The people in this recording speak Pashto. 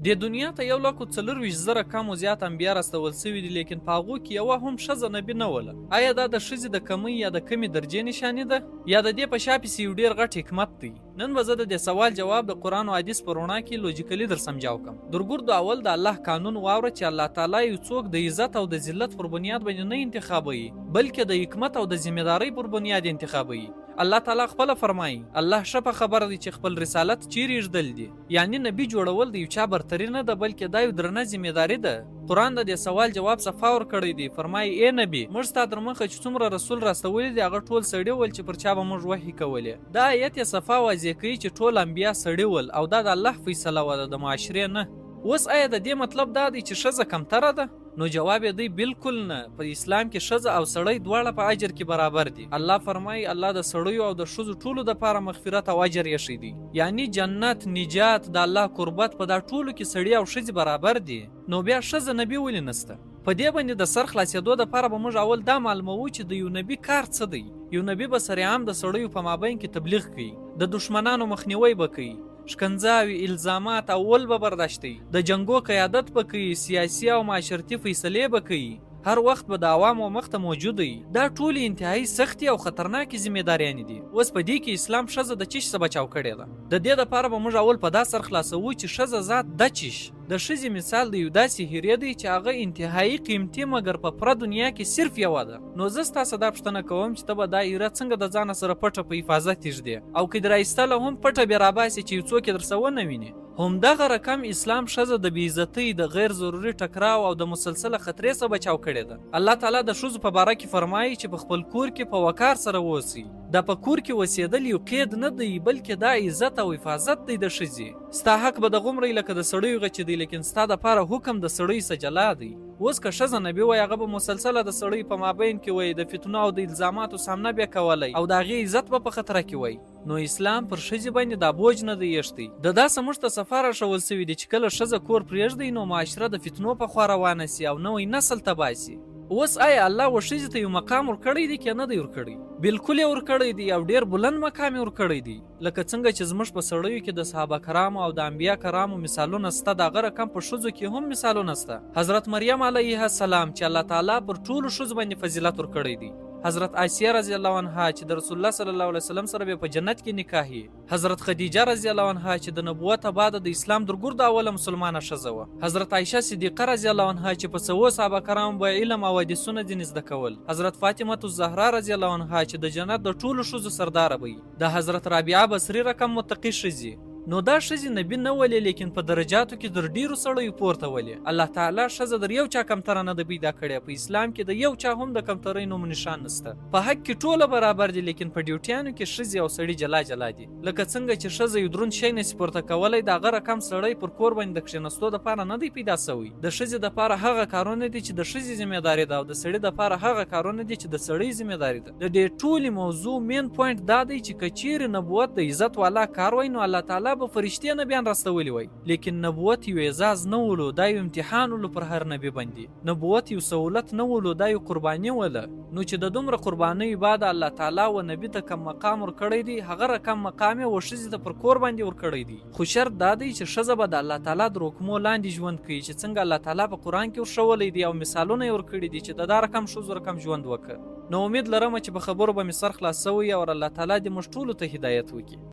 دې دنیا ته یو لک او 24,000 کم و زیات انبیا راستول سوي دي، لیکن په هغو کې یوه هم ښځه نبي نه وله. آیا دا د ښځې د کمۍ یا د کمې درجې نشاني ده؟ یا د دې په شا پسې یو ډیر غټ حکمت دی؟ نن به زه د دې سوال جواب د قرآن او حدیث په روڼا کې لوجیکلي در سمجاو کم. درګردو اول د الله قانون واوره چې الله تعالی یو څوک د عزت او د ذلت پر بنیاد باندې نه انتخابوي، بلکې د حکمت او د ذمه دارۍ پر بنیاد انتخابوي. الله تعالی خپله فرمایي، الله ښه په خبر دی چې خپل رسالت چیرې ایږدل دي. یعنی نبی جوړول د یو چا برتري نه ده، بلکې دا یو درنه ذمه داري ده. قرآن د دې سوال جواب صفا ورکړی دی، فرمایي، ای نبی! موږ ستا تر مخه چې څومره رسول راستولي دي هغه ټول سړي ول چې پر چا به موږ وحی کولې. دا آیت یې صفا واضح کوي چې ټول انبیا سړي ول او دا د الله فیصله وه د معاشرې نه. اوس آیا د دې مطلب دا دی چې ښځه کمتره ده؟ نو جواب یې دی بالکل نه، په اسلام کې ښځه او سړی دواړه په اجر کې برابر دي. الله فرمایي، الله د سړیو او د ښځو ټولو دپاره مغفرت او اجر ایښی دی. یعنی جنت، نجات، د الله قربت، په دا ټولو کې سړي او ښځې برابر دي. نو بیا ښځه نبي ولې نشته؟ په دې باندې د سر خلاصېدو دپاره به موږ اول دا معلوموو چې د یو نبي کار څه دی. یو نبي به سرعام د سړیو په مابین کې تبلیغ کوي، د دښمنانو مخنیوی به کوي، ښکنځاوې، الزامات او ول به برداشتوي، د جنګو قیادت به کوي، سیاسي او معاشرتي فیصلې به کوي، هر وخت به د عوامو مخ ته موجود وي. دا ټولې انتهايي سختې او خطرناکې ذمه داریانې دي. اوس په دې کې اسلام ښځه د چش څخه بچاو کړې ده. د دې لپاره به موږ اول په دا سر خلاصوو چې ښځه ذات ده چش؟ د ښځې مثال د یو داسې هیرې دی چې هغه انتهايي قیمتي مګر په پوره دنیا کې صرف یوه ده. نو زه ستا څخه دا پوښتنه کوم چې ته به دا ایره څنګه د ځانه سره پټه په حفاظت ایږدې او که دې راایستله هم پټه بې راباسې چې یو څوک یې درسره ونه ویني؟ همدغه رقم اسلام ښځه د بې عزتۍ، د غیر ضروري ټکراو او د مسلسله خطرې څخه بچاو کړې ده. الله تعالی د ښځو په باره کې فرمایي چې په خپل کور کې په وقار سره اوسئ. دا په کور کې اوسېدل یو قید نه دی بلکې دا عزت او حفاظت دی د ښځې. ستا حق به دغومره وي لکه د سړیو غه چې دی، لیکن ستا دپاره حکم د سړیو څخه جلا دی. اوس که ښځه نبي وای هغه به مسلسله د سړیو په مابین کې وای، د فتنو او د الزاماتو سامنه به کولی او د هغې عزت به په خطره کې وای. نو اسلام پر ښځې باندې دا بوج نه دی ایښتی. د دا څه موږ ته صفا راښول شوي دي چې کله ښځه کور پریږدی نو معاشره د فتنو په خوا روانه شي او نوی نسل تباه شي. اوس آیا الله و ښځې ته یو مقام ورکړی دی که نه دی ورکړی؟ بلکل یې ورکړی دی او ډیر بلند مقام یې ورکړی دی. لکه څنګه چې زموږ په سړیو کې د صحابه کرامو او د انبیا کرامو مثالونه سته، دغه رقم په ښځو کې هم مثالونه سته. حضرت مریم علیها السلام چې الله تعالی پر ټولو ښځو باندې فضیلت ورکړی دی، حضرت آسیه رضی الله عنها چې د رسول الله صلی الله علیه وسلم سره به په جنت کې نکاح یې، حضرت خدیجه رضی الله عنها چې د نبوت بعد د اسلام درګرده اوله مسلمانه ښځه وه، حضرت عایشه صدیقه رضی الله عنها چې په سوو صحابه کرامو به علم او حدیثونه ځینې زده کول، حضرت فاطمة الزهرا رضی الله عنها چې د جنت د ټولو ښځو سرداره به، د حضرت رابعه بصري رقم متقي ښځې. نو دا ښځې نبي نه ولې لیکن په درجاتو کې در ډیرو سړیو پورته ولې. الله تعالی ښځه در یو چا کمتره نه ده پیدا کړې، په اسلام کې د یو چا هم د کمترۍ نوم نښان نشته. په حق کې ټوله برابر دي لیکن په ډیوټیانو کې ښځې او سړي جلا جلا دي. لکه څنګه چې ښځه یو دروند شی نشي پورته کولی د هغه رقم سړی پر کور باندې د کښینستو دپاره نه دی پیدا شوی. د ښځې دپاره هغه کارونه دي چې د ښځې ذمه داري ده او د سړي دپاره هغه کارونه دي چې د سړی ذمه داري ده. د دې ټولې موضوع مین پوینټ دا دی چې که چیرې نبوت د عزت والا کار وای نو الله تعالی به فرشتې نبیان راستولي وای، لیکن نبوت یو اعزاز نه ولو، دا یو امتحان ولو پر هر نبي باندې، نبوت یو سهولت نه ولو، دا یو قرباني وله، نو چې د دومره قربانیو بعد الله تعالی و نبي ته کوم مقام ورکړی دی هغه رقم مقام یې و ښځې ته پر کور باندې ورکړی دی. خو شرط دا دی چې ښځه به د الله تعالی د حکمو لاندې ژوند کوي چې څنګه الله تعالی په قرآن کې ورښولی دی او مثالونه یې ورکړي دي چې د دا رقم ښځو رقم ژوند وکړه. نو امید لرم چې په خبرو به مې سر خلاص شوی او الله تعالی دې موږ ټولو ته هدایت وکړي.